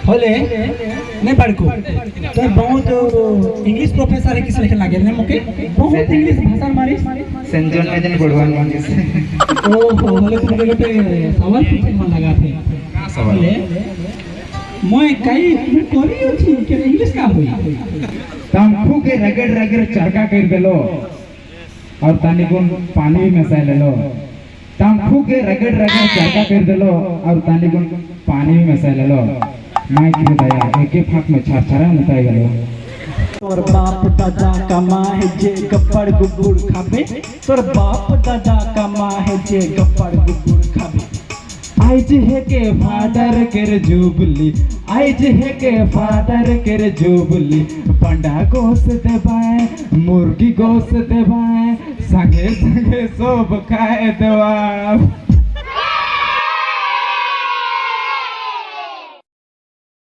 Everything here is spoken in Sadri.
होले नहीं बाड़कू तो बहुत इंग्लिश प्रोफेसर है किस लेखन लागे ने मोके बहुत इंग्लिश भाषण मारिस। सेंट जॉन में जन पढ़वान मांगिस। ओहो, होले तुमके गोटे सवाल पूछे मन लगा थे। सवाल? होले मैं कई मैं करी अछि के इंग्लिश का होई? तमखू के रगड़ रगड़ चरका कर देलो और तानी गुन पानी भी मिसाई लेलो। तमखू के रगड़ रगड़ चरका कर देलो और तानी गुन पानी भी मिसाई लेलो। माई के दया, एके फाक में छरछरा मुताई गेलो। तोर बाप दादा कमा है जे गप्पड़ गुब्बुड़ खाबे, तोर बाप दादा कमा है जे गप्पड़ गुब्बुड़ खाबे। आइज हे के फादर केर जुबली, आइज हे के फादर केर जुबली, पंडा गोस देबाए, मुर्गी गोस देबाए, संगे संगे सब खाए देवा।